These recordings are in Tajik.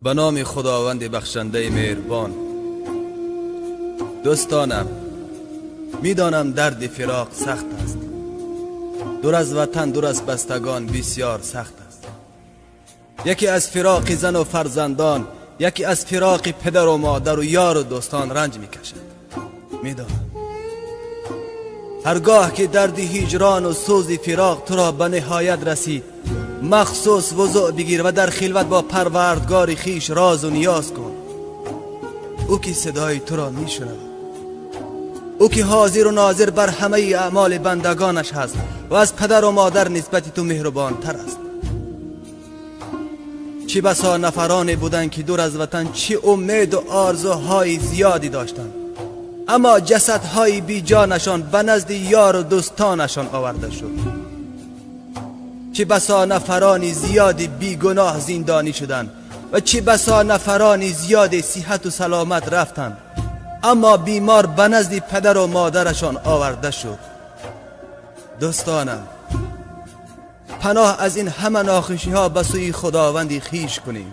Ба номи Худованди бахшандаи меҳрбон. Дӯстонам, медонам дарди фироқ сахт аст. Дур аз ватан, дур аз бастагон бисёр сахт аст. Яке аз фироқи зану фарзандон, яке аз фироқи падару модару ёру дӯстон ранҷ мекашад. Медонам. Ҳаргоҳ ки дарди ҳиҷрону сӯзи фироқ туро ба ниҳоят расид, махсус вузӯъ бигир ва дар хилват бо парвардгори хиш розу ниёз кун. Ӯ ки садои туро мешунавад, ӯ ки ҳозиру нозир бар ҳамаи аъмоли бандагонаш ҳаст ва аз падару модар нисбати ту меҳрубонтар аст. Чӣ басо нафароне буданд, ки дур аз ватан чӣ умеду орзуҳои зиёде доштанд, аммо ҷасадҳои беҷонашон ба назди ёру дӯстонашон оварда шуд. Чӣ басо нафарони зиёди бегуноҳ зиндонӣ шуданд ва чӣ басо нафарони зиёди сиҳату саломат рафтанд, аммо бемор ба назди падару модарашон оварда шуд. Дӯстонам, паноҳ аз ин ҳама нохушиҳо ба сӯи Худованди хиш кунем.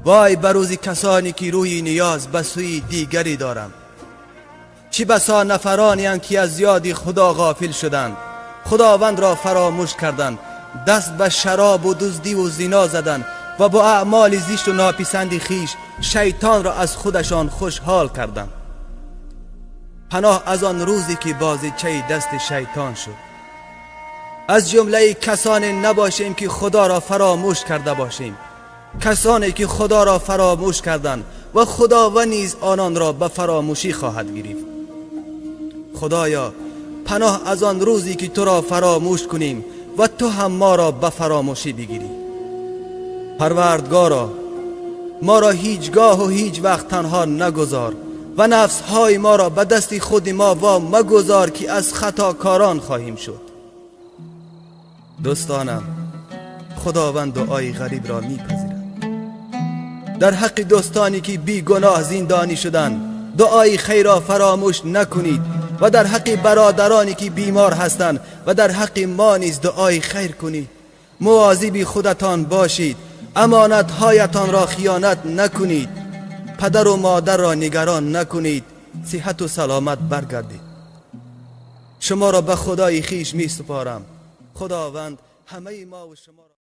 Вой ба рӯзи касоне ки рӯи ниёз ба сӯи дигаре доранд. Чӣ басо нафаронеанд, ки аз ёди Худо ғофил шуданд, Худовандро фаромӯш карданд, даст ба шаробу дуздиву зино заданд ва бо аъмоли зишту нописанди хиш шайтонро аз худашон хушҳол карданд. Паноҳ аз он рӯзе ки бозичаи дасти шайтон шуд. Аз ҷумлаи касоне набошем, ки Худоро фаромӯш карда бошем, касоне ки Худоро фаромӯш карданд ва Худованд низ ононро ба фаромӯшӣ хоҳад гирифт. Худоё, паноҳ аз он рӯзе ки туро фаромӯш кунем ва ту ҳам моро ба фаромӯшӣ бигирӣ. Парвардгоро, моро ҳеҷ гоҳу ҳеҷ вақт танҳо нагузор ва нафсҳои моро ба дасти худи мо во магузор, ки аз хатокорон хоҳем шуд. Дӯстонам, Худованд дуои ғарибро мепазирад. Дар ҳаққи дӯстоне ки бегуноҳ зиндонӣ шуданд, дуои хайрро фаромӯш накунед ва дар ҳаққи бародароне ки бемор ҳастанд ва дар ҳаққи мо низ дуои хайр кунед. Мувозиби худатон бошед, амонатҳоятонро хиёнат накунед, падару модарро нигарон накунед, сиҳату саломат баргардед. Шуморо ба Худои хиш месупорам. Худованд ҳамаи мову шуморо